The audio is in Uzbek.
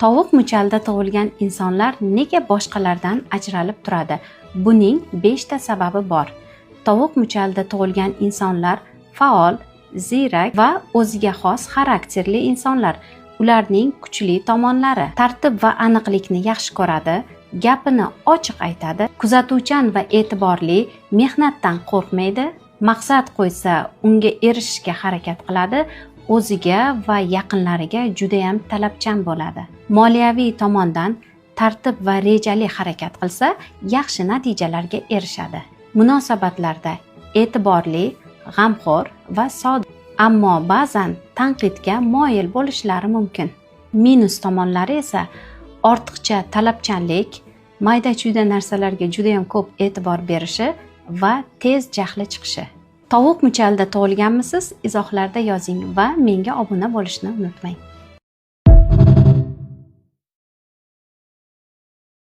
Tovuq muchalda tug'ilgan insonlar nega boshqalardan ajralib turadi? Buning 5 ta sababi bor. Tovuq muchalda tug'ilgan insonlar faol, ziyrak va o'ziga xos xarakterli insonlar. Ularning kuchli tomonlari: tartib va aniqlikni yaxshi ko'radi, gapini ochiq aytadi, kuzatuvchan va e'tiborli, mehnatdan qo'rqmaydi, maqsad qo'ysa, unga erishishga harakat qiladi, o'ziga va yaqinlariga judayam talabchan bo'ladi. Moliyaviy tomondan tartib va rejali harakat qilsa, yaxshi natijalarga erishadi. Munosabatlarda e'tiborli, g'amxo'r va sodiq, ammo ba'zan tanqidga moyil bo'lishlari mumkin. Minus tomonlari esa ortiqcha talabchanlik, mayda-chuyda narsalarga judayam ko'p e'tibor berishi va tez jahli chiqishi. Tovuq muchalda tug'ilganmisiz? Izohlarda yozing va menga obuna bo'lishni unutmang.